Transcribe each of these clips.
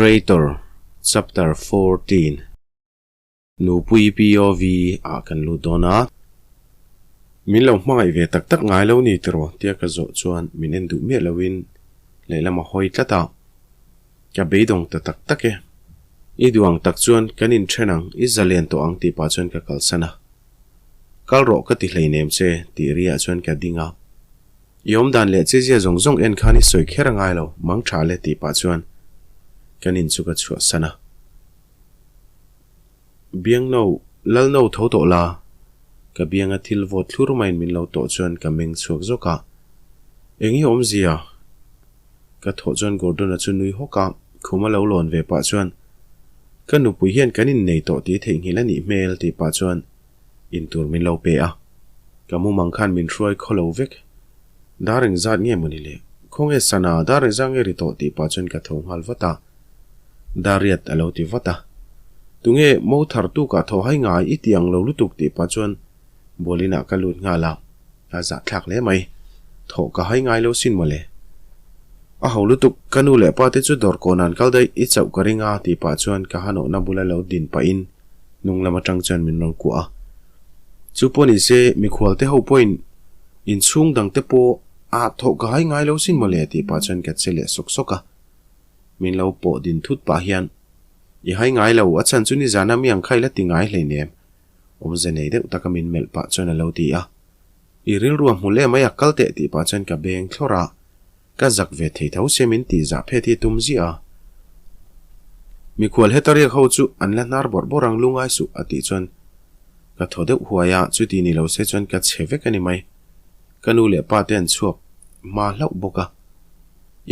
Traitor Chapter 14 Nupui POV ah kan lut dawn a. Min lo hmangaih ve tak tak ngai lo ni tiraw tia ka zawh chuan min en duh miah loin lehlam a hawi tlat a. Ka beidawng ta tak tak e. I duh ang tak chuan kan inthen ang, i zalen tawh ang tih pah chuan ka kalsan a. Kal rawh ka ti hleinem che tih riah chuan ka ding a. I awm dan leh chezia zawng zawng en khan i sawi kher a ngai lo, mang tha le tih pah chuan kan in chu ka chhuahsan a. Biangno, Lalno tho tawh la, ka bianga thil vawt thlur maiin min lo tawh chuan ka meng chhuak zawk a. Eng hi awmzia? Ka thawh chuan Gordon-a chu nui hawk a, khum a lo lawn ve pah chuan, Ka nupui hian kan innei tawh tih theihnghilh a nih hmel tih pah chuan intur min lo pe a. Ka mumang khan min hruai khaw lo vek. Dar engzat nge mawni le? Khawnge sana, dar engzat nge ri tawh tih pah chuan ka tho nghal vat a. Dariat a lo ti vat a. Tunge mo thar tukah thaw hai ngai i ti ang lo lutuk tih pah chuan Bualinah ka lut nghal a, a zahthlak hle mai. Thawh ka hai ngai lo sin mawle. A ho lutuk, ka nu leh pa te chu dawr kawn an kal daih, i chauh ka ring a tih pah chuan ka hanawhna bula lo din pahin hnung lam atang chuan min rawn kuah a. Chu pawh ni se, mikhual te ho pawhin inchhung dang te pawh a thawh ka hai ngai lo sin mawle tih pah chuan ka che leh sawk sawk a. Min lo pawh din thut pah hian, I hai ngai lo, a chhan chu nizana mi ang kha i la ti ngai hleinem. Awmze nei deuh taka min melh pah chuan a lo ti a. I rilru a hmu le mai a, kal teh tih pah chuan ka beng thlawrh a. Ka zak ve thei tho sia min tih zah phet hi tum ziah a. Mikhual heta riak ho chu an la hnar bawrh bawrh ang lungai suh a tih chuan ka thaw deuh huai a, chuti ni lo se chuan ka chhe vek a ni mai. Ka nu leh pa te an chhuak hma hlauh bawk a.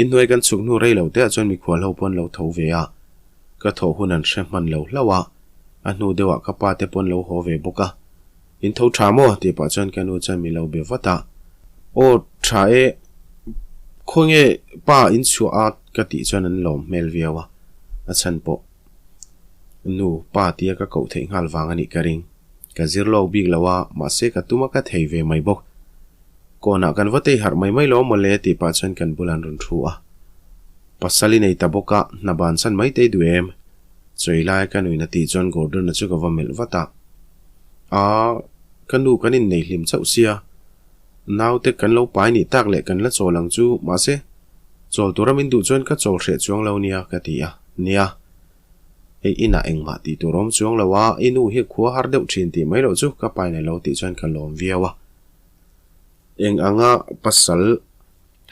Inhnuai kan chhuk hnu rei lo te ah chuan mikhual ho pawh an lo tho ve a. Ka thawh hun an hre hman lo hlauh a, a hnu deuhah ka pa te pawn lo haw ve bawk a. In tho tha maw? tih pah chuan ka nu chuan min lo be vat a. Aw tha e, khawnge pa in chhuah a ka tih chuan an lawm hmel viau a, a chhan pawh nu pa tia ka koh theih nghal vang a nih ka ring. Ka zir lawk bik lo a, mahse ka tum a ka thei ve mai bawk. Kawnah kan va tei harh mai mai lo maw le tih pah chuan kan bulah an rawn thu a. Pasal i nei ta bawk a, hna bansan mai tei duh em? Chawi lai ka nuin a tih chuan Gordon-a chu ka va melh vat a. Aa, ka nu kan innei hlim chauh sia. Naute kan lo pai nih tak leh kan la chawl ang chu, mahse, chawl tura min duh chuan ka chawl hreh chuang lo nia, ka ti a. Nia, hei inah engmah tih tur awm chuang lo a, i nu hi khua har deuh thin tih mai loh chu ka pain a lo tih chuan ka lawm viau a. Eng anga pasal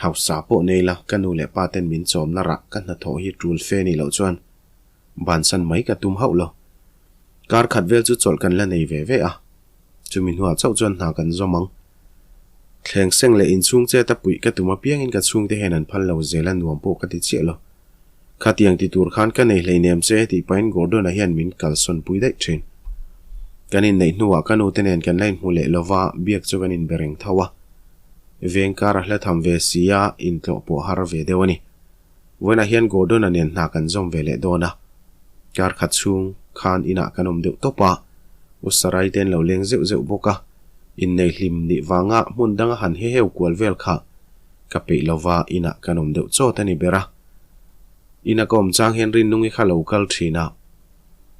hausa pawh nei la, ka nu leh pa ten min chawmna rah ka hnathawh hi tul fe nih loh chuan bansan mai ka tum hauh lo. Kar khat vel chu chawlh kan la nei ve ve a, chumi hnuah chauh chuan hna kan zawm ang. Thleng seng leh inchhung chet a puih ka tum apiangin ka chhungte hian an phal lo zel a nuam pawh ka ti chiah lo. Khatiang ti tur khan ka nei hleinem che tih pahin Gordon-a hian min kalsawn pui daih thin. Kan inneih hnuah ka nute nen kan la inhmu leh lova, biak chu kan inbe reng tho a. Veng kar a hla tham ve si a, intlawh pawh har ve deuh a ni. Vawiinah hian Gordon-a nen hna kan zawm ve leh dawn a. Kar khat chhung khan inah kan awm deuh tawp a, U Sarai te an lo leng zeuh zeuh bawk a. Innei hlim nih vanga hmun danga han heheu kual vel kha ka peih lova inah kan awm deuh chawt a ni ber a. Ina ka awm chang hian Rinnungi kha lo kal thin a.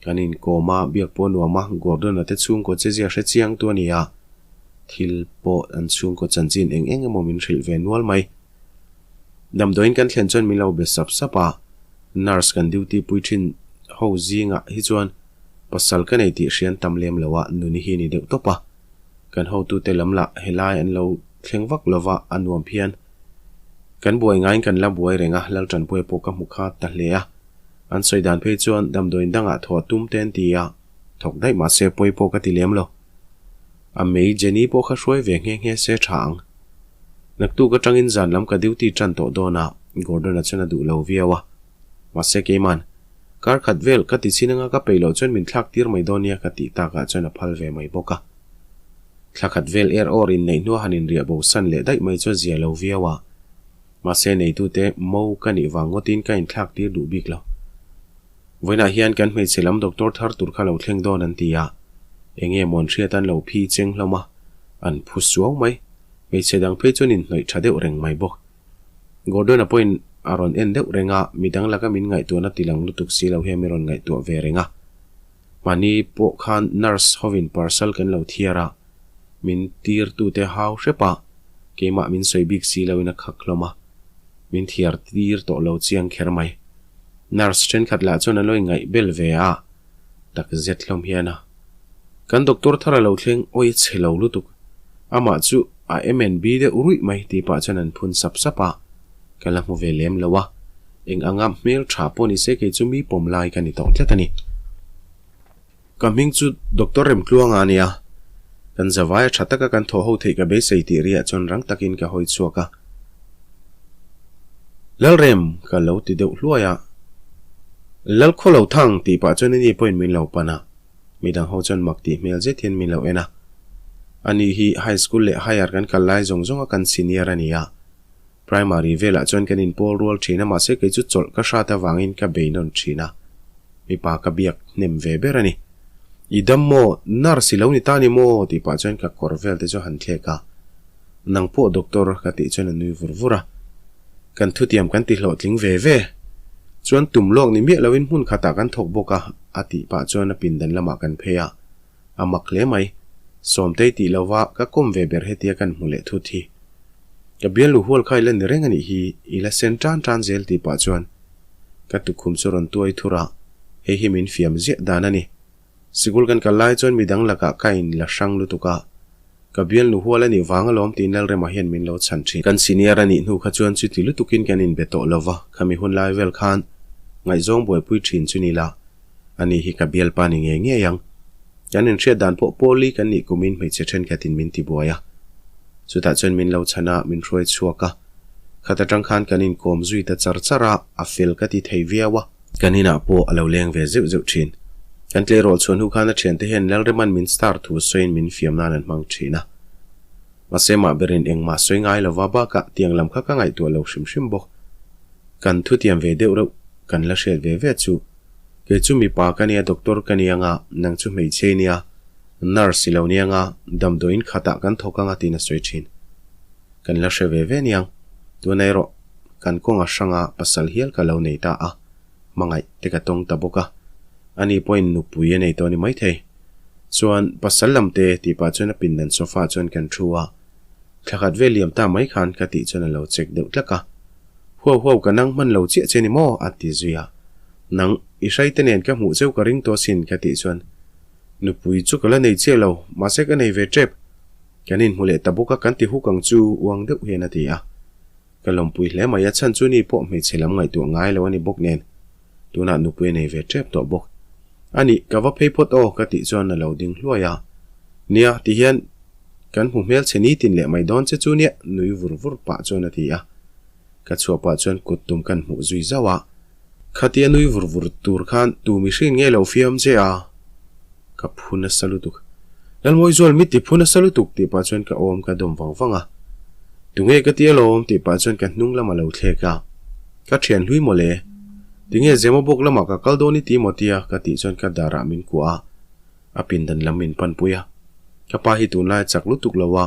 Kan inkawm a, biak pawh a nuam a, Gordon-a te chhungkaw che zia hre chiang tu a ni a. Thil pawh an chhungkaw chanchin eng eng emaw min hrilh ve nual mai. Damdawiin kan thlen chuan min lo be sap sap a, nurse kan duty pui thin ho zingah hi chuan pasal ka nei tih hrian tam lem lo a, nuni hi a ni deuh tawp a. Kan hotute lam lah helai an lo thleng vak lova a nuam phian. Kan buai ngaiin kan la buai reng a, Laltanpuia pawh ka hmu kha ta hle a. An sawi dan phei chuan damdawiin dangah thawh a tum te an ti a, thawk daih mah se pawi pawh ka ti lem lo. A mei Jenny pawh kha hruai ve nghe nghe se tha ang. Naktuk atangin zan lam ka duty tan tawh dawn a, Gordon-a chuan a duh lo viau a. Mahse keiman, kar khat vel ka ti chin anga ka peih loh chuan min thlak tir mai dawn nia ka tih takah chuan a phal ve mai bawk a. Thla khat vel er awr in neih hnua han inriah bo san leh daih mai chu a zia lo viau a. Mahse neitute mo ka nih vang ngawtin ka inthlak tir duh bik lo. Vawiinah hian kan hmeichhe lam doctor thar tur kha lo thleng dawn an ti a, enge mawn hriat an lo phi cheng hlawm a, an phu suau mai. Hmeichhe dang phei chuan inhnawih tha deuh reng mai bawk. Gordon-a pawhin a rawn en deuh reng a, midang laka min ngaihtuahna ti lang lutuk si lo hian min rawn ngaihtuah ve reng a. Mahni pawh khan nurse hovin parcel kan lo thiar a, min tirtute hau hrep a, keimah min sawi bik si loin a khak hlawm a, min thiar tir tawh lo chiang kher mai. Nurse thenkhat lah chuan an lo ingaih bel ve a, tak zet hlawm hian a. Kan doctor thar a lo thleng awi chhe lo lutuk. Amah chu a MNB deuh ruih mai tih pah chuan an phun sap sap a, ka la hmu ve lem lo a, eng anga hmel tha pawh ni se kei chu mi pawm lai ka ni tawh tlat a ni. Ka hming chu Doctor Remtluanga a nia, kan zavaia tha taka kan thawh ho theih ka beisei tih riah chuan rang takin ka hawi chhuak a. Lalrem ka lo ti deuh hluai a, Lalkhaw lo thang tih pah chuan ani pawhin min lo pan a. Midang ho chuan mak tih hmel zet hian min lo en a. Ani hi high school leh higher kan kal lai zawng zawng a kan senior a ni a. Primary velah chuan kan inpawl rual thin a mahse kei chu chawlh ka hrat avangin ka bei nawn thin a. Mipa ka biak hnem ve ber a ni. I dam maw? Nurse i lo ni ta ni maw? tih pah chuan ka kawr vel te chu han thlek a. Nang pawh doctor ka tih chuan a nui vur vur a. Kan thutiam kan ti hlawhtling ve ve. Chuan tum lawk ni miah loin hmun khatah kan thawk bawk a, a tih pah chuan a pindan lamah kan phei a. A mak hle mai. Sawmtei tih lova ka kawm ve ber hetia kan hmu leh thut hi. Ka bialnu hual kha i la ni reng a nih hi, i la sen tan tan zel tih pah chuan ka tukhum chu rawn tuai thur a, hei hi min fiam ziah dan a ni. Sikul kan kal lai chuan midang lakah ka in la hrang lutuk a, Ka bialnu hual a nih vang alawm tiin Lalrema hian min lo chhan thin. Kan senior a nih hnu kha chuan chuti lutukin kan inbe tawh lo va, khami hun lai vel khan ngaihzawng buaipui thin chu ni la, ani hi ka bialpa ni ngei ngei ang. Kan inhriat dan pawh Pauli kan nih kumin hmeichhe thenkhatin min tibuai a. Chutah chuan min lo chhan a, min hruai chhuak a. Khat atang khan kan inkawm zui ta char char a, a fel ka ti thei viau a. Kan inah pawh a lo leng ve zeuh zeuh thin. Kan tleirawl chhuah hnu khan a thiante hian Lalrema'n min star thu sawiin min fiam nan an hmang thin a. Mahse mah berin engmah sawi ngai lova bakah tiang lam kha ka ngaihtuah lo hrim hrim bawk. Kan thutiam ve deuh reuh kan la hriat ve ve chu. Kei chu mipa ka nia doctor ka ni anga, nang chu hmeichhe i nia, nurse i lo ni anga, damdawiin khatah kan thawk anga tiin a sawi thin. Kan la hre ve ve niang. Tuna erawh kan kawng a hranga pasal hial ka lo nei ta a, hmangaih te ka tawng ta bawk a. Ani pawhin nupui a nei tawh a ni maithei. Chuan pasal lam te tih pah chuan a pindan sofa ah chuan kan thu a. Thla khat vel liam ta mai khan ka tih chuan a lo check deuh tlak a. Huau huau ka nang hman lo chiah che ni maw? a ti zui a. Nang, i hraite nen ka hmuh cheu ka ring tawh asin ka tih chuan nupui chu ka la nei chiah lo, mahse ka nei ve tep. Kan inhmu leh ta bawk a, kan ti huk ang chu uang deuh hian a ti a. Ka lawmpui hle mai, a chhan chu ni pawh hmeichhe lam ngaihtuah ngai lo a ni bawk nen. Tunah nupui a nei ve tep tawh bawk. A nih, ka va phei phawt aw ka tih chuan a lo ding hluai a. Nia, ti hian kan hmu hmelchhe nitin leh mai dawn che chu nia, nui vur vur pah chuan a ti a. Ka chhuah pah chuan kut tum kan hmuh zui zauh a. Khatia nui vur vur tur khan tu mihring nge lo fiam che a? Ka phu nasa lutuk. Lalmawizual mit ti phu nasa lutuk tih pah chuan ka awm ka dawm vang vang a. Tunge ka ti alawm tih pah chuan ka hnung lam a lo thlek a. Ka thian hlui mawle. Tinge Zema bawk lamah ka kal dawn i ti maw tia ka tih chuan ka darah min kuah a. A pindan lam min panpui a. Ka pa hi tunlai a chak lutuk lo a.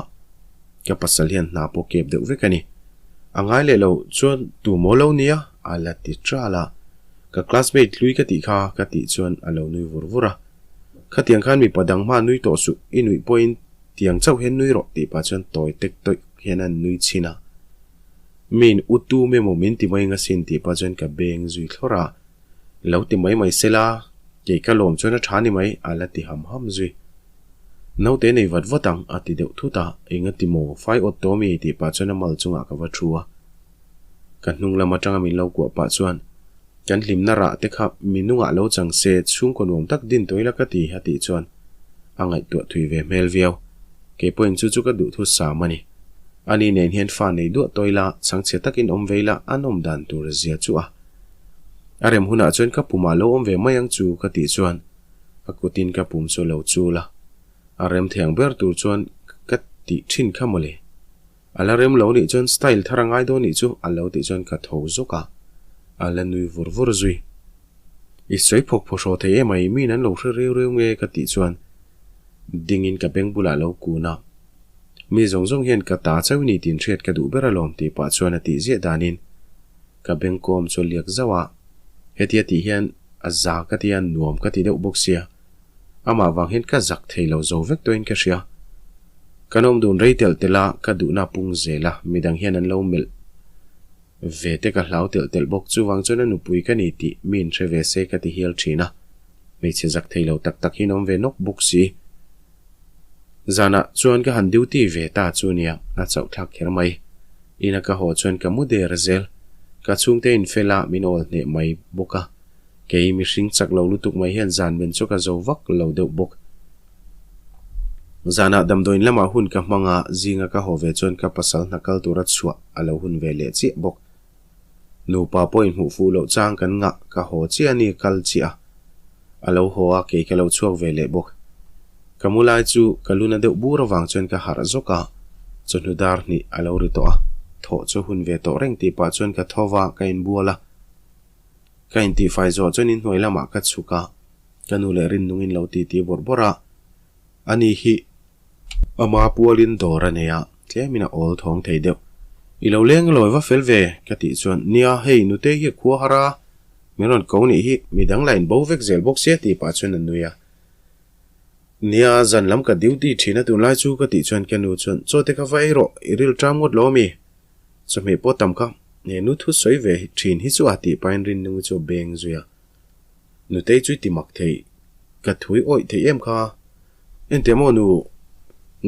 Ka pasal hian hna pawh kep deuh vek a ni. A ngai leh lo chuan tu maw lo nia? A la ti tral a. Ka classmate hlui ka tih kha ka tih chuan a lo nui vur vur a. Khatiang khan mipa dang hma nui tawh suh, i nuih pawhin tiang chauh hian nui rawh tih pah chuan tawi tek tawih hian a nui chhin a. Min u tu me maw min ti mai ngasin tih pah chuan ka beng zui thlawr a. Lo ti mai mai sela, kei ka lawm chuan a tha ni mai a la ti ham ham zui. Naute nei vat vat ang a ti deuh thut a, enga ti maw fai awt tawh mi tih pah chuan a mal chungah ka va thu a. Ka hnung lam atanga min lo kuah pah chuan, Kan hlimna rah te kha mi nungah lo chang se chhungkaw nuam tak din tawh ila ka ti a tih chuan a ngaihtuah thui ve hmel viau. Kei pawhin chu chu ka duh thu sam a ni. Ani nen hian fa nei duah tawh ila, chhangchhe takin awm ve ila a nawm dan tur zia chu a. A rem hunah chuan ka pumah lo awm ve mai ang chu ka tih chuan a kutin ka pum chu a lo chul a. A rem thei ang ber tur chuan ka tih thin kha mawle. A la rem lo nih chuan style thar a ngai dawn nih chu a lo tih chuan ka tho zawk a, a la nui vur vur zui. I sawi phawk phaw hraw thei em ai, min an lo hre reu reu nge ka tih chuan dingin ka beng bulah a lo kun a. Mi zawng zawng hian ka ta chauh i ni tih inhriat ka duh ber alawm tih pah chuan a tih ziah danin. Ka bengkawm chu a liak zauh a, hetia tih hian a za ka ti a, nuam ka ti deuh bawk sia. Amah vang hian ka zak thei lo zo vek tawhin ka hria. Kan awm dun rei telh telh a, ka duhna a pung zel a, midang hian an lo melh ve te ka hlau telh telh bawk. Chuvang chuan a nupui ka ni tih mi inhre ve se ka ti hial thin a, hmeichhe zak thei lo tak tak hian awm ve nawk bawk si. Zanah chuan ka han duty ve ta chu nia, a chauh thlak kher mai. Ina ka haw chuan ka mu der zel. Ka chhungte infel a, min awl hneh mai bawk a. Kei mihring chak lo lutuk mai hian zan men chu ka zo vak lo deuh bawk. Zanah damdawiin lamah hun ka hmang a, zinga ka haw ve chuan ka pasal hna kal tura chhuah a lo hun ve leh chiah bawk. Nupa pawh inhmuh fuh loh chang kan ngah ka haw chiah a ni kal chiah a. A lo haw a, kei ka lo chhuak ve leh bawk. Ka mu lai chu ka luna deuh bur avang chuan ka harh zawk a, chawhnu dar hnih a lo ri tawh a, thawh chu hun ve tawh reng tih pah chuan ka tho va, ka inbual a. Ka intihfai zawh chuan inhnuai lamah ka chhuk a, ka nu leh Rinnungin lo titi bawrh bawrh a, ani hi ama pualin dawr a nei a, tlemin a awl thawng thei deuh. I lo leng lawi va fel ve, ka tih chuan, Nia, hei nute hi a khua har a, min rawn ko nih hi, midang la inbo vek zel bawk sia tih pah chuan a nui a. Nia, zan lam ka duty thin a tunlai chu ka tih chuan ka nu chuan, Chaw te kha va ei rawh, i ril ṭam ngawt lo ami? Chawhmeh pawh tam kha he nu thu sawi ve thin hi chu a tih pahin Rinnungi chu a beng zui a. Nutei chu i ti mak thei, ka thui awih thei em kha. Enteh maw nu,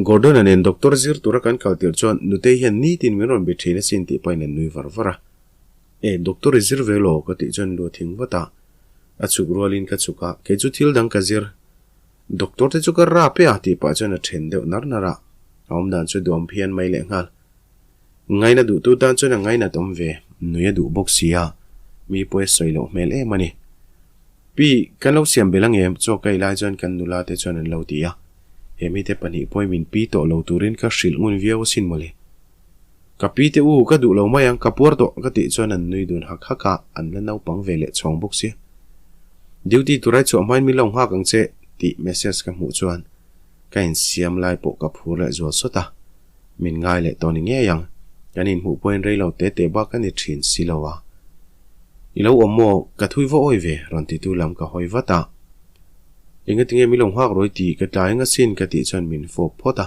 Gordon-a nen doctor zir tura kan kal tirh chuan Nutei hian nitin min rawn be thin asin tih pahin an nui var var a. E, doctor i zir ve law ka tih chuan lu a thing vat a. A chhuk rualin ka chhuk a, kei chu thil dang ka zir. Doctor te chu ka rap e a tih pah chuan a then deuh nar nar a. A awmdan chu duam phian mai lehnghal. Ngaina duhtu tan chuan a ngainat awm ve, nui a duh bawk si a, mi pawh a sawi loh hmel em a ni. Pi, kan lo siam belh angem? Chaw ka ei lai chuan kan nula te chuan an lo ti a, he mite pahnih pawhin min pi tawh lo turin ka hrilh ngun viau asin mawle. Ka pi te u, ka duh lo mai ang, ka puar tawh ka tih chuan an nui dun hak hak a, an la naupang ve leh chhawng bawk sia. Duty turai chhuah hmain min lo nghak ang che tih message ka hmuh chuan ka insiam lai pawh ka phur leh zual sawt a. Min ngai leh tawh ni ngei ang. Kan inhmuh pawhin rei lo te te bak a ni thin si lo a. I lo awm maw? Ka thui va awi ve, rawn titu lam ka hawi vat a. Engatinge min lo nghak rawi tih ka tlai eng asin ka tih chuan min fawp phawt a.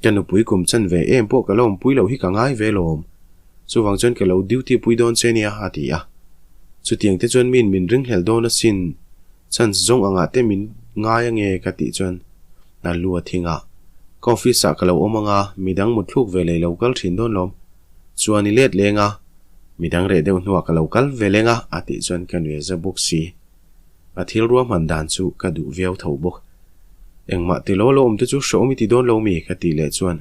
Ka nupui kum chan ve em pawh ka lo awmpui loh hi ka ngai ve lawm. Chuvang chuan ka lo duty pui dawn che nia a ti a. Chutiang te chuan min min ringhlel dawn asin, chance zawng angah te min ngai ange ka tih chuan a lu a thing a. Ka office ah ka lo awm anga midang mutthluk ve lei lo kal thin dawn lawm. Chuan i let leng a, midang reh deuh hnuah ka lo kal ve leng a a tih chuan ka nui a za bawk si. A thil ruahman dan chu ka duh viau tho bawk. Engmah ti lo lo awm te chu hrehawm i ti dawn lo mi ka tih leh chuan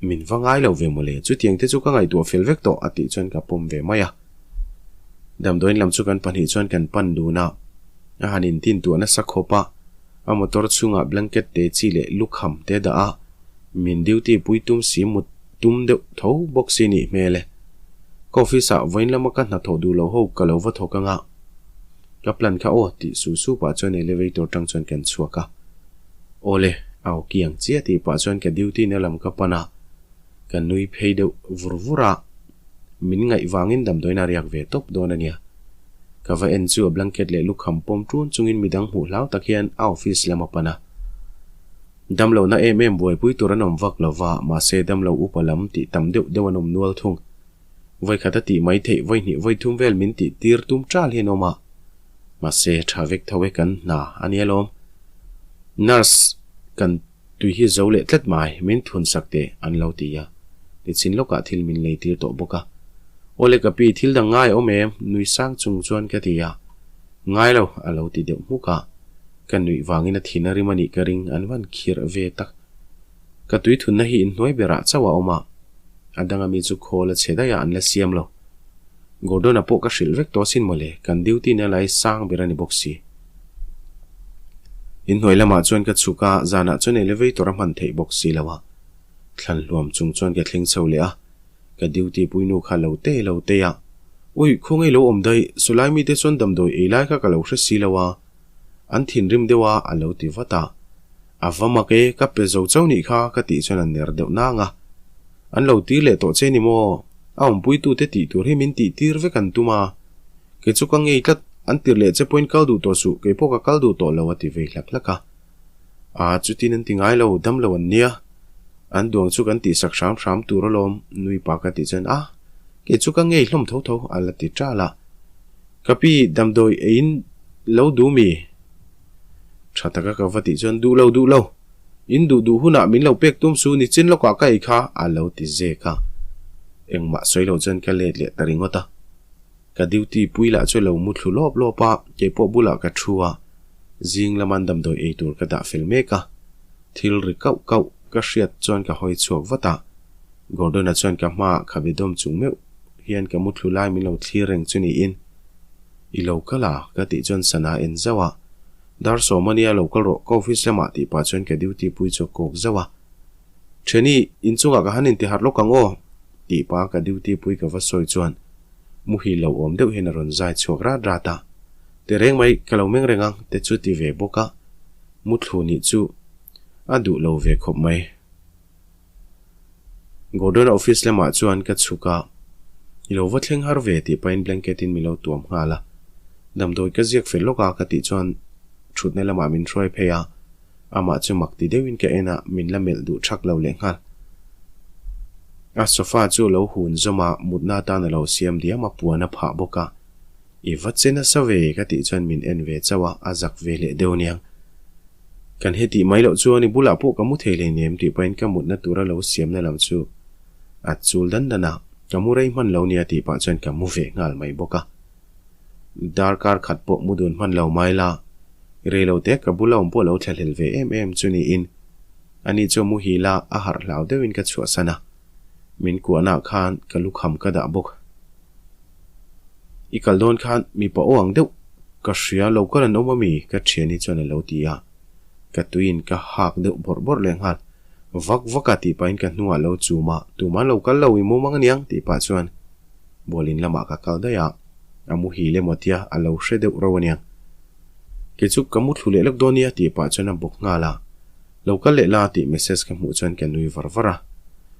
min va ngai lo ve mawle, chutiang te chu ka ngaihtuah fel vek tawh a tih chuan ka pawm ve mai a. Damdawiin lam chu kan pahnih chuan kan pan dun a, a han intintuah nasa khawp a. A motor chhungah blanket te chi leh lukham te dah a, min duty pui tum si mut tum deuh tho bawk si nih hmel e. Ka office ah vawiin lama ka hnathawh duh loh ho ka lo va thawk anga ka plan kha aw tih su su pah chuan elevator tang chuan kan chhuak a. Awle, a aw kiang chiah tih pah chuan ka duty na lam ka pan a, ka nui phei deuh vur vur a. Min ngaih vangin damdawiin a riak ve tawp dawn a nia. Ka va en chu a blanket leh lukham pawm ṭun chungin midang hmuh hlau tak hian a office lam a pan a. Damlohna em em buaipui tur an awm vak lo va, mahse damlo upa lam tih tam deuh deuh an awm nual thung. Vawikhat a tih mai theih vawihnih vawithum vel min tih tir tum ṭal hian awm a. Mahse ṭha vek tho e kan hna a nia lawm. Nurse kan tui hi zo leh tlat mai, min thun sak teh an lo ti a. Nichin lawkah thil min lei tir tawh bawk a. Awle ka pi, thil dang ngai a awm em? Nui sang chung chuan ka ti a. Ngai lo, a lo ti deuh hmuk a. Ka nuih vangin a thin a rim a nih ka ring, an van khirh ve tak. Ka tui thunna hi inhnuai berah chauh a awm a. A danga mi chu khawl a chhe daih a, an la siam lo. Gordon-a pawh ka hrilh vek tawh asin mawle, kan duty na lai sang ber a ni bawk si. Inhnuai lamah chuan ka chhuk a, zanah chuan elevator a hman theih bawk si lo a. Thlan hluam chung chuan ka thleng chho leh a, ka duty puinu kha lo tei lo tei a, Ui, khawngaih lo awm daih, sawlai mite chuan damdawi ei lai kha ka lo hre si lo a, an thinrim deuh a a lo ti vat a. A va mak e, ka pe zo chauh nih kha ka tih chuan a ner deuh nang a. An lo tir leh tawh che ni maw? A awmpuitute tih tur hi min tih tir vek an tum a. Kei chu ka ngei tlat, an tir leh che pawhin kal duh tawh suh, kei pawh ka kal duh tawh lo a ti vei hlak hlak a. Aa chutin an ti ngai lo, dam lo an nia. An duang chu kan tihsak hram hram tur alawm, nui pa ka tih chuan a, kei chu ka ngei hlawm tho tho a la ti ṭal a. Ka pi, damdawi eiin lo duh mi? Tha taka ka va tih chuan duh lo duh lo, in duh duh hunah min lo pek tum su nichin lawkah ka ei kha a lo ti zek a. Engmah sawi lo chuan ka let leh ta ringawt a. Ka duty pui lah chu lo mu thlu lawp lawp a, keipawh bulah ka thu a, zing lama damdawi ei tur ka dah fel mek a. Thil ri kauh kauh ka hriat chuan ka hawi chhuak vat a, Gordon-a chuan ka hmaah khabe dawm chung meuh hian ka mu thlu lai min lo thlir reng chu niin, I lo kal a? ka tih chuan sana en zauh a, Dar sawm ania lo kal rawh ka office lamah tih pah chuan ka duty pui chu a kawk zauh a. Theni, inchungah ka han intiharh lawk ang aw, tih pa ka duty pui ka va sawi chuan muhil lo awm deuh hian a rawn zai chhuak rat rat a. Ti reng mai, ka lo meng reng ang te chu ti ve bawk a, muthlu nih chu a duh lo ve khawp mai. Gordon-a office lamah chuan ka chhuk a, I lo va thleng har ve tih pahin blanket in min lo tuam nghal a. Damdawi ka ziak fel lawk a ka tih chuan thutna lamah min hruai phei a. Amah chu mak ti deuhin ka en a, min la melh duh thak lo leh nghal. A sofa chu a lo hun zawm a, mutna atan a lo siam diam a, puan a phah bawk a. I va che nasa ve ka tih chuan min en ve chauh a, a zak ve leh deuh aniang. Kan hetih mai loh chuan i bulah pawh ka mu thei hleinem tih pahin ka mutna tura lo siamna lam chu a chul dan dan a, ka mu rei hman lo nia tih pah chuan ka mu ve nghal mai bawk a. Darkar khat pawh mu dun hman lo mai la, rei lo te ka bula awm pawh lo thlahlel ve em em chu niin ani chu a muhil a, a harh hlau deuhin ka chhuahsan a, min kuahnaah khan ka lukham ka dah bawk. I kal dawn khan mipa aw ang deuh ka hria lo kal an awm ami? ka thian hi chuan a lo ti a, ka tuiin ka hak deuh bawrh bawrh leh nghal. Vak vak a tih pahin ka hnungah lo chum a, tumah lo kal lo i mum ang aniang tih pah chuan Bualin lamah ka kal daih a, a muhil emaw tia a lo hre deuh ro aniang. Kei chu ka mu thlu leh lawk dawn nia tih pah chuan a bawk nghal a, Lo kal leh la tih message ka hmuh chuan ka nui var var a.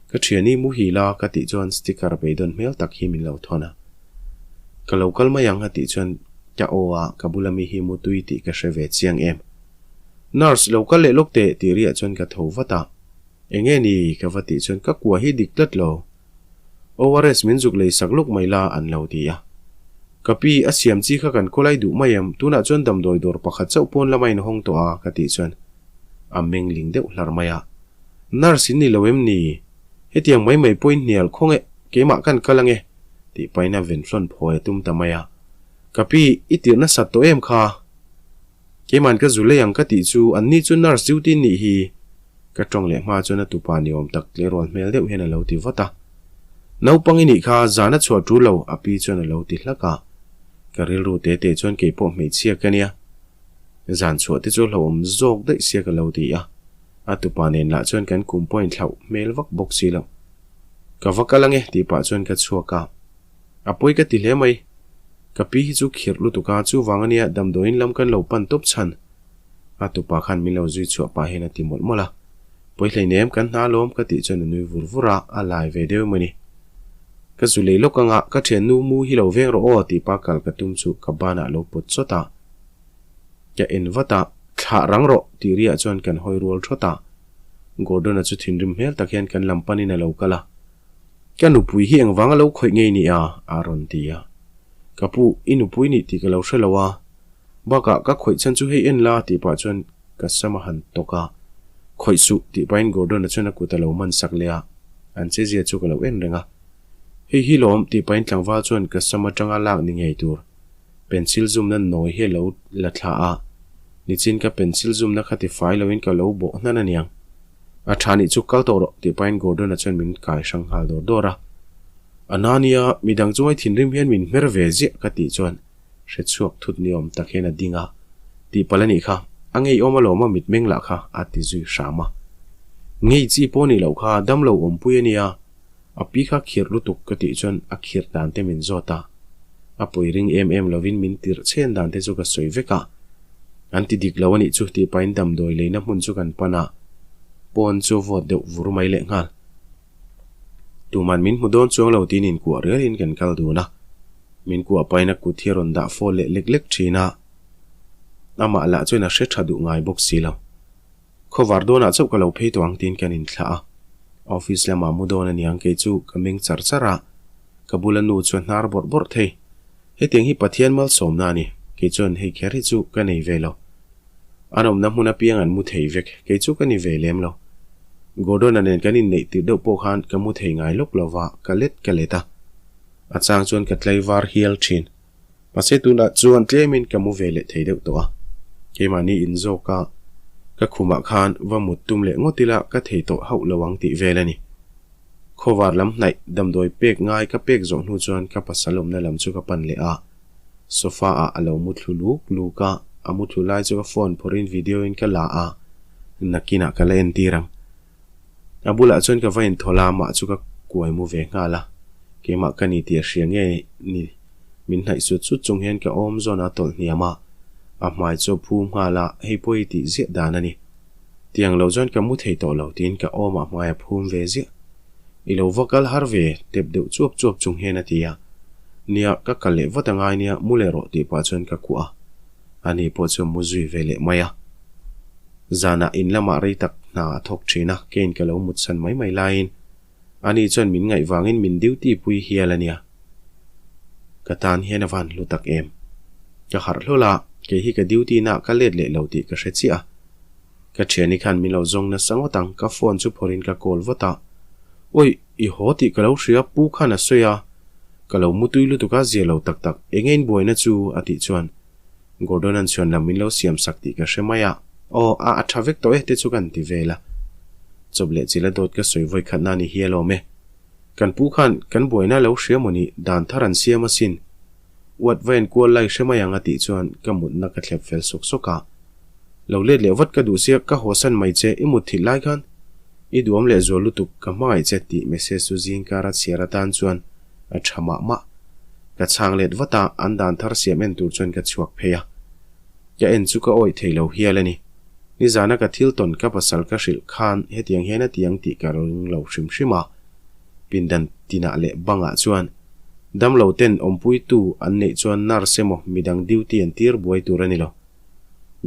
Ka thiani muhil a ka tih chuan sticker beidawn hmel tak hi min lo thawn a. Ka lo kal mai ang a tih chuan ka aw a, ka bula mi hi mutui tih ka hre ve chiang em. Nurse lo kal leh lawk teh tih riah chuan ka tho vat a. Enge ni ka va tih chuan ka kua hi dik tlat lo. ORS min zuk lei sak luk mai la an lo ti a. Ka pi, a siam chi kha kan khawlai duh mai em, tunah chuan damdawi dawr pakhat chauh pawn lama in hawng tawh a ka tih chuan a meng ling deuh hlar mai a. Nurse in ni lo em ni? Hetiang mai mai pawhin hnial khaw nge, keimah kan kal ange tih pahin a venhlawn phawi a tum ta mai a. Ka pi, i tirh nasat tawh em kha? Keiman ka zu lei ang ka tih chu anni chu nurse duty nih hi. Ka tawng leh hma chuan a tupa ni awm tak tleirawl hmel deuh hian a lo ti vat a. Naupang i nih kha zan a chhuah tul lo a pi chuan a lo ti hlak a. Ka rilru te te chuan keipawh hmeichhia ka nia. Zan chhuah te chu hlauhawm zawk daih sia ka lo ti a. A tupa nen lah chuan kan kum pawh inthlauh hmel vak bawk si lo. Ka va kal ange tih pah chuan ka chhuak a. A pawi ka ti hle mai. Ka pi hi chu khirh lutuk a, chuvang ania damdawiin lam kan lo pan tawp chhan. A tupa khan min lo zui chhuah pah hian a ti mawlh mawlh a. Pawi hleinem kan hna alawm ka tih chuan a nui vur vur a, a lai ve deuh emaw ni. Ka zu lei lawk anga ka thiannu mu hi lo veng rawh aw tih pa kal ka tum chu ka banah lo pawt chawt a. Ka en vat a, thlah rang rawh tih riah chuan kan hawi rual thawt a. Gordon-a chu thinrim hmel tak hian kan lam panin a lo kal a. Ka nupui hi engvang a lo khawih ngei ni a? a rawn ti a. Ka pu, i nupui nih tih ka lo hre lo a. Bakah ka khawih chhan chu hei en la tih pah chuan ka sam a han tawk a. Khawih suh tih pahin Gordon-a chuan a kut a lo man sak leh a. An chezia chu ka lo en reng a. Hei hi lawm tih pahin tlangval chuan ka sam atanga lak ni ngei tur pencil zumna nawi hi a lo la thla a. Nichin ka pencil zumna kha ti fai loin ka lo bawh hnan aniang. A tha nih chu kal tawh rawh tih pahin Gordon-a chuan min kai hrang nghal dawr dawr a. Anania, midang chungai thinrim hian min hmer ve ziah ka tih chuan hre chhuak thut ni awm tak hian a ding a. Tih palh a nih kha, a ngeiawm alawm a mitmeng lah kha a ti zui hram a. Ngei chi pawh nih loh kha damlo awmpui a nia, a pi kha khirh lutuk ka tih chuan a khirh dan te min zawt a. A pawi ring em em lovin min tirh chhen dan te chu ka sawi vek a. An ti dik lo a nih chu tih pahin damdawi leina hmun chu kan pan a, pawn chu vawt deuh vur mai leh nghal. Tuman min hmu dawn chuang lo tiin inkuah rialin kan kal dun a. Min kuah pain a kut hi a rawn dah fawt leh lek lek thin a. Amah lah chuan a hre tha duh ngai bawk si lo. Khawvar dawnah chauh ka lo phei tawh ang tiin kan inthlah a. Office lamah mu dawn a niang kei chu ka meng char char a. Ka bula nu chu a hnar bawrh bawrh thei. Hetiang hi Pathian malsawmna a ni. Kei chuan hei kher hi chu ka nei ve lo. An awmna hmun apiang an mu thei vek, kei chu ka ni ve lem lo. Gordon-a nen kan inneih tirh deuh pawh khan ka mu thei ngai lawk lo va, ka let ka let a. A chang chuan ka tlaivar hial thin. Mahse tunah chuan tlemin ka mu ve leh thei deuh tawh a. Keimahni inzawk a, ka khumah khan va mut tum leh ngawt ila ka thei tawh hauh lo ang tih vel a ni. Khawvar lam hnaih damdawi pek ngai ka pek zawh hnu chuan ka pasal awmna lam chu ka pan leh a. Sofa ah a lo mu thlu luk luk a, a mu thlu lai chu ka phone phawrhin video in ka la a, nakinah ka la entir ang. A bulah chuan ka va inthawl a, amah chu ka kuai mu ve nghal a, keimah ka ni tih a hria nge ni, min hnaih sut sut chung hian ka awm zawn a tawlh hniam a, a hmai chu a phum nghal a, hei pawh hi tih ziah dan a ni. Tiang lo chuan ka mu thei tawh lo tiin ka awmah hmai a phum ve ziah. I lo va kal har ve, tep deuh chuap chuap chung hian a ti a. Nia, ka kal leh vat a ngai nia, mu leh rawh tih pah chuan ka kuah a. Ani pawh chu a mu zui ve leh mai a. Zanah in lamah rei tak hna a thawk thin a, keiin ka lo mutsan mai mai laiin ani chuan min ngaih vangin min duty pui hial a nia. Ka tan hian a van hlu tak em. Ka harh hlawl a, kei hi ka duty na ka let leh lo tih ka hre chiah a. Ka thiani khan min lo zawng nasa ngawt ang, ka phone chu phawrhin ka call vat a. Awi, i haw tih ka lo hria, pu khan a sawi a. Ka lo mutui lutuk a, zia lo tak tak, enge in buaina chu? a tih chuan Gordon-a'n chhuan lam min lo siam sak tih ka hre mai a. Aw, a a tha vek tawh e te chu kan ti vel a. Chawp leh chila dawt ka sawi vawi khatna a ni hi alawm e. Kan pu khan kan buaina lo hria maw ni, dan thar an siam asin. Uat va enkual lai hre mai ang a tih chuan ka mutna ka thlep fel sawk sawk a. Lo let leh vat ka duh sia, ka hawsan mai che, i mut thilh lai khan i duam leh zual lutuk, ka hmangaih che tih message chu zingkara chhiar atan chuan a tha mah mah. Ka chhang let vat a, an dan thar siam en tur chuan ka chhuak phei a. Ka en chu ka awih thei lo hial a ni. Nizana ka thil tawn ka pasal ka hrilh khan hetiang hian a ti ang tih ka ring lo hrim hrim a. Pindan tinah leh bangah chuan damlo ten awmpuitu an neih chuan nurse emaw midang duty an tir buai tur a ni lo.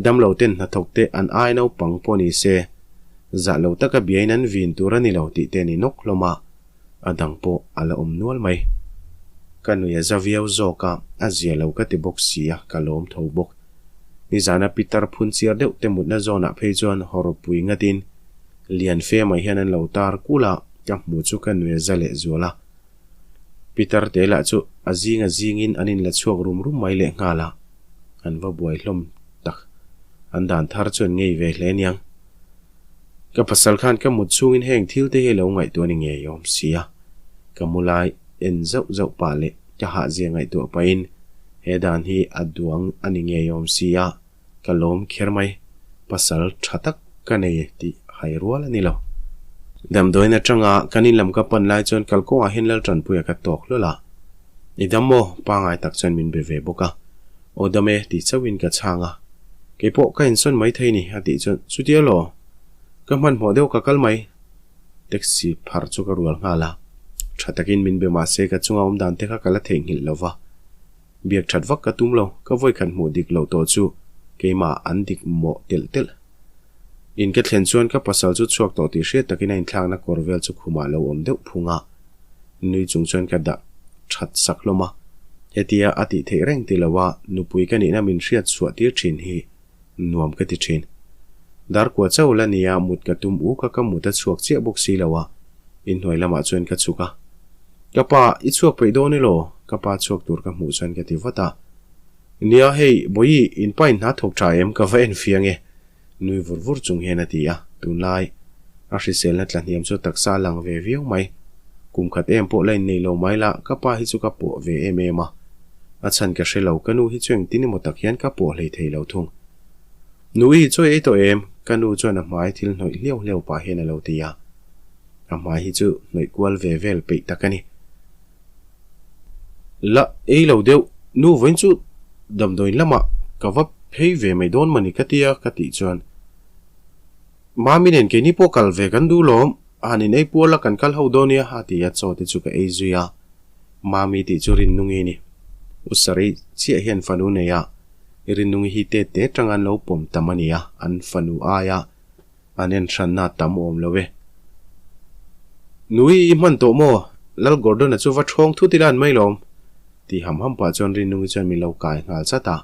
Damlo ten hnathawk te an ai naupang pawh ni se, zah lo taka biain an vin tur a ni lo tih te a ni nawk hlawm a. A dang pawh a la awm nual mai. Ka nui a za viau zawk a, a zia lo ka ti bawk si a, ka lawm tho bawk. Nizana pitar phun chiar deuh te mutna zawnah phei chuan hawrawpui ngatin lian fe mai hian an lo tar kul a, ka hmu chu ka nui a za leh zual a. Pitar te lah chu a zing a zingin an inla chhuak rum rum mai leh nghal a, an va buai hlawm tak. An dan thar chu an ngei ve hle aniang. Ka pasal khan ka mut chungin heng thil te hi lo ngaihtuah ni ngei awm si a, ka mu lai en zauh zauh pah leh ka hahzia ngaihtuah pahin he dan hi a duang a ni ngei awm si a, ka lawm kher mai, pasal tha tak ka nei tih hai rual a ni lo. Damdawiin atanga kan in lam ka pan lai chuan kalkawngah hian Laltanpuia ka tawk hlawl a, I dam maw? Pangai tak chuan min be ve bawk a. Aw dam e tih chauhin ka chhang a, kei pawh ka insawn mai thei ni a tih chuan chutia law, ka hmanhmawh deuh ka kal mai. Taxi phar chu ka rual nghal a, tha takin min be mah se ka chunga awm dan te kha ka la theihnghilh lo va, biak that vak ka tum lo, ka vawikhat hmuh dik loh tawh chu keimah an dik mawh telh telh. In ka thlen chuan ka pasal chu chhuak tawh tih hriat takin a inthlakna kawr vel chu khumah lo awm deuh phung a, nui chung chuan ka dah that sak hlawm a. Hetia a tih theih reng ti lo a, nupui ka nihna min hriat chhuah tir thin hi nuam ka ti thin. Darkua chauh la nia mut ka tum uk a, ka mut a chhuak chiah bawk si lo a, inhnuai lamah chuan ka chhuk a. Ka pa, i chhuak peih dawn elaw? Ka pa chhuak tur ka hmuh chuan ka ti vat a. Nia hei, Bawihi, in pa in hna thawk tha em? Ka va en fiang e. Nui vur vur chung hian a ti a, tunlai a hriselna tlahniam chu taksa a lang ve viau mai. Kum khat em pawh la innei lo mai la, ka pa hi chu ka pawh ve em em a. A chhan ka hre lo, ka nu hi chu engtin emaw tak hian ka pawh hlei thei lo thung. Nui hi chawi ei tawh em? Ka nu chuan a hmai thil hnawih hliau hliau pah hian a lo ti a. A hmai hi chu hnawih kual ve vel peih tak a ni. La ei lo deuh, nu vawiin chu damdawiin lamah ka va phei ve mai dawn mawni ka tia ka tih chuan Mami nen keini pawh kal ve kan duh lawm, Han in ei puar la kan kal ho dawn nia a ti a, chaw te chu ka ei zui a. Mami tih chu Rinnungi a ni. U Sarei chiah hian fanu nei a, Rinnungi hi te te tang an lo pawm tam a ni a, an fanu aia an en hranna tam awm lo e. Nui i hman tawh maw? Lal Gordon-a chu va thawng thut ila an mai lawm. Ti ham ham pah chuan Rinnungi chuan min lo kai nghal chat a.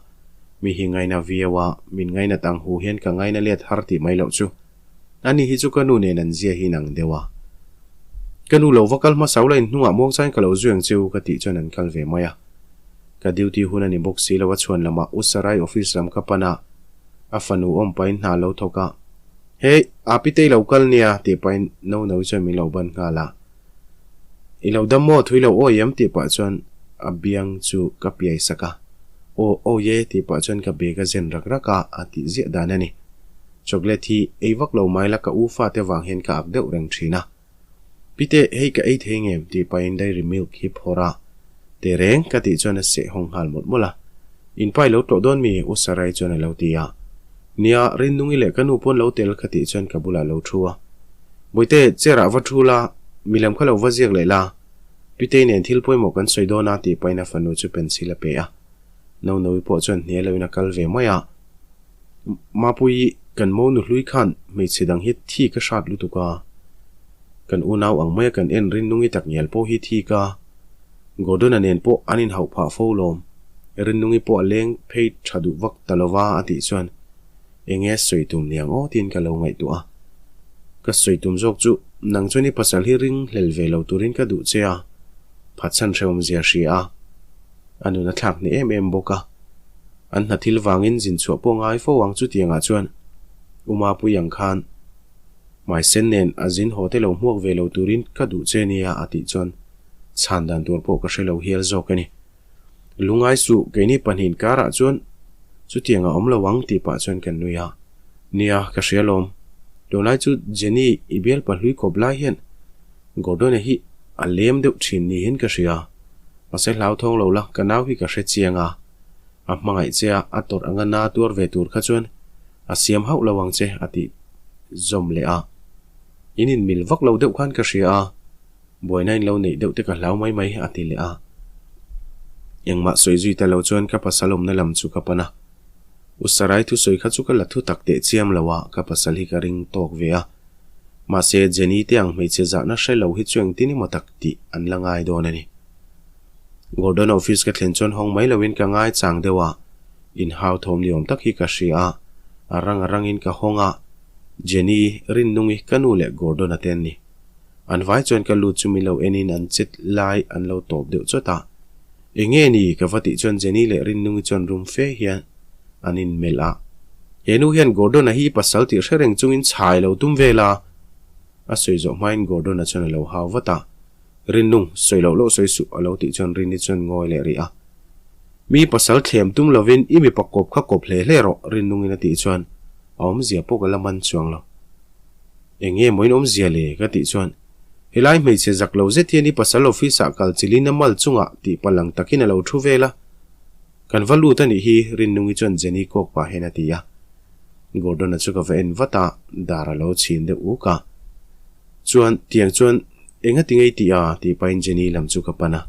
Mi hi ngaina viau a, min ngainat ang hu hian ka ngaina let har tih mai loh chu. Ani hi chu ka nu nen an zia hi inang deuh a. Ka nu lo va kal hmasa ula inhnungah muangchain ka lo zui ang che u ka tih chuan an kal ve mai a. Ka duty hun a ni bawk si lo a chhuan lamah U Sarai office lam ka pan a, a fanu awm pahin hna lo thawk a. Hey, Api te i lo kal nia tih pahin no no chuan min lo ban nghal a. I lo dam maw thui lo awi em tih pah chuan a biang chu ka piai sak a. Aw awi e tih pah chuan ka bag a zen rak rak a, a tih ziah dan a ni. Chocolate hi ei vak lo mai la ka u fate vang hian ka ak deuh reng thin a. Pite hei ka ei thei ngem tih pahin dairy milk hi phawrh a. Tehreng ka tih chuan a seh hawng nghal mawlh mawlh a. In pa i lo tlawh dawn mi? U Sarai chuan a lo ti a. Nia, Rinnungi leh ka nu pawn lo tel ka tih chuan ka bulah lo thu a. Bawihte, chair ah va thu la, milem kha lo va ziak leh la. Pitei nen thil pawimawh kan sawi dawn a tih pahin a fanu chu pencil a pe a. Nonoui pawh chuan hnial loin a kal ve mai a. Mapuii, kan mo nu hlui khan hmeichhe dang hi thi ka hrat lutuk a. Kan unau ang maia kan en Rinnungi tak ngial pawh hi thi ka. Gordon-a nen pawh an inhauh phah fo lawm. Rinnungi pawh a leng phei tha duh vak ta lova a tih chuan eng nge sawi tum niang aw tiin ka lo ngaihtuah a. Ka sawi tum zawk chu nang chuan i pasal hi ring hlel ve lo turin ka duh che a, phatsan hrehawmzia hria a, a nun a thlak hneh em em bawk a. An hna thil vangin zin chhuah pawh ngai fo ang chutiangah chuan U Mapui ang khan hmaisen nen a zin haw te lo hmuak ve lo turin ka duh che nia a tih chuan chhan dan tur pawh ka hre lo hial zawk a ni. Lungai suh keini pahnihin karah chuan chutiang a awm lo ang tih pah chuan kan nui a. Nia, ka hria lawm. Tunlai chu Jenny i bial pahlui kawp lai hian Gordon-a hi a lem deuh thin niin ka hria. Mahse hlauthawng lo la, ka nau hi ka hre chiang a. A hmangaih che a, a tawrh anga na tuar ve tur kha chuan a siam hauh lo ang che a tih zawm leh a. In inmil vak lo deuh khan ka hria a, buaina in lo neih deuh te ka hlau mai mai a ti leh a. Engmah sawi zui ta lo chuan ka pasal awmna lam chu ka pan a. U Sarai thusawi kha chu ka la thu tak teh chiam lo a, ka pasal hi ka ring tawk ve a. Mahse Jenny te ang hmeichhe zahna hre lo hi chu engtin emaw tak tih an la ngai dawn a ni. Gordon office ka thlen chuan hawng mai loin ka ngai chang deuh a, inhau thawm ni awm tak hi ka hria a, a rang a rangin ka hawng a, Jenny, Rinnungi, ka nu leh Gordon-a te an ni. An vai chuan ka lut chu min lo enin an chet lai an lo tawp deuh chawt a. Enge ni? ka va tih chuan Jenny leh Rinnungi chuan rum fe hian an inmelh a. He nu hian Gordon-a hi i pasal tih hre reng chungin chhai lo tum vel a, a sawi zawh hmain Gordon-a chuan a lo hau vat a. Rinnung, sawi loh loh sawi suh a lo tih chuan Rini chuan ngawi leh rih a. Mi pasal thlem tum lovin i mipa kawp kha kawp hle hle rawh Rinnungin a tih chuan a awmzia pawh ka la man chuang lo. Eng nge maw in awmzia le? ka tih chuan helai hmeichhe zak lo zet hian i pasal office ah kal chilin a mal chungah tih palang takin a lo thu vel a. Kan va lut a nih hi Rinnungi chuan Jenny kawk pah hian a ti a. Gordon-a chu ka va en vat a, dar a lo chhin deuh uk a. Chuan, tiang chuan enga ti ngei tih a? tih pahin Jenny lam chu ka pan a.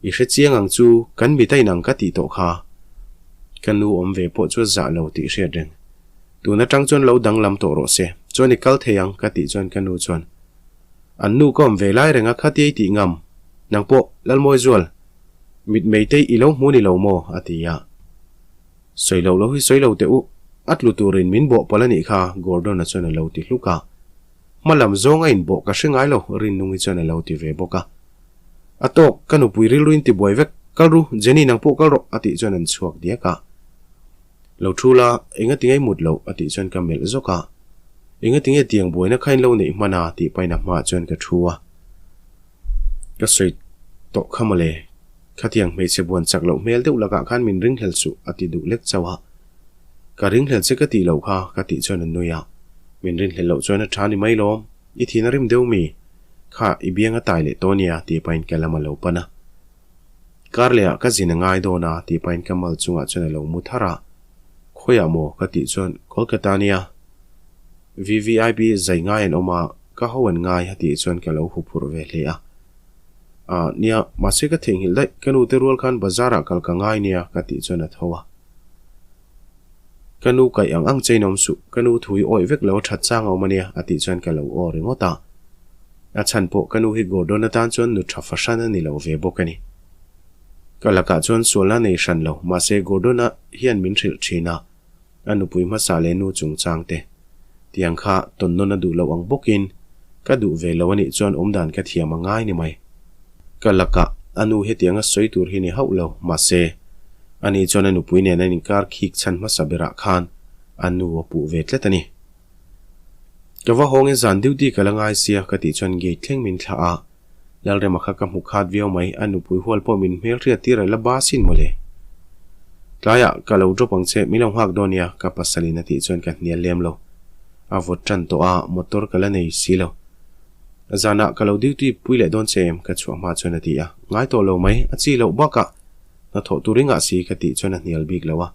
I hre chiang ang chu, kan mit a inang ka tih tawh kha. Ka nu awm ve pawh chu a zah lo tih hriat reng. Tun atang chuan lo danglam tawh rawh se, chuan i kal thei ang ka tih chuan ka nu chuan, An nu ka awm ve lai reng a khatia i tih ngam, nang pawh Lalmawizual, mitmei te i lo hmu ni lo maw? a ti a. Sawi loh lo hi sawi lo teh u, a tlu turin min bawh palh a nih kha, Gordon-a chuan a lo ti hluk a. Hma lam zawng a inbawh ka hre ngai lo, Rinnungi chuan a lo ti ve bawk a. A tawk, ka nupui rilruin ti buai vek, kal ru, Jenny nang pawh kal rawh, a tih chuan an chhuak diak a. Lo thu la, enga tinge i mut loh, a tih chuan ka melh zawk a. Enga tinge tiang buaina kha in lo neih hman a, tih pahin a hmaah chuan ka thu a. Ka sawi tawh kha mawle, khatiang hmeichhe buan chak loh hmel deuh lakah khan min ringhlel suh, a ti duh lek chauh a. Ka ringhlel che ka tih loh kha, ka tih chuan a nui a. Min rinhlel loh chuan a tha ni mai lawm, i thin a rim deuh mi? Kha, i biang a tai leh tawh nia, tih pahin ka lam a lo pan a. Kar lehah ka zin a ngai dawn a, tih pahin ka mal chungah chuan a lo mu thar a. Khawiah maw? ka tih chuan, Kolkata nia. VVIP zai ngai an awm a. Ka ho an ngai a tih chuan ka lo huphurh ve hle a. Ahh nia, mahse ka theihnghilh daih, ka nu te rual khan bazar ah kal ka ngai nia ka tih chuan a tho a. Ka nu kaih ang ang che in awm suh, ka nu thu hi awih vek lo a that chang a awm a nia a tih chuan ka lo aw ringawt a. A chhan pawh ka nu hi Gordon atan chuan nu tha fahran a ni lo ve bawk a ni. Ka lakah chuan sualna nei hran lo, mahse Gordon-a hian min hrilh thin a. A nupui hmasa leh nu chungchang te. Tiang kha tawn nawn a duh loh ang bawkin ka duh ve lo a nih chuan awmdan ka thiam a ngai ni mai. Ka lakah a nu hetianga sawi tur hi ni hauh lo, mahse ani chuan a nupui nen an inkar khik chhan hmasa berah khan a nu a puh ve tlat a ni. Ka va hawngin zan duty ka la ngai sia ka tih chuan gate thleng min thlah a. Lalrema kha ka hmu khat viau mai, a nupui hual pawh min hmelhriat tir a la ba sin mawle. Tlaiah ka lo drop ang che, min lo nghak dawn nia, ka pasalin a tih chuan ka hnial lem lo. A vawt tan tawh a, motor ka la nei si lo. Zanah ka lo duty pui leh dawn che em? ka chhuah hma chuan a ti a. Ngai tawh lo mai, a chi loh bakah hnathawh tur i ngah si ka tih chuan a hnial bik lo a.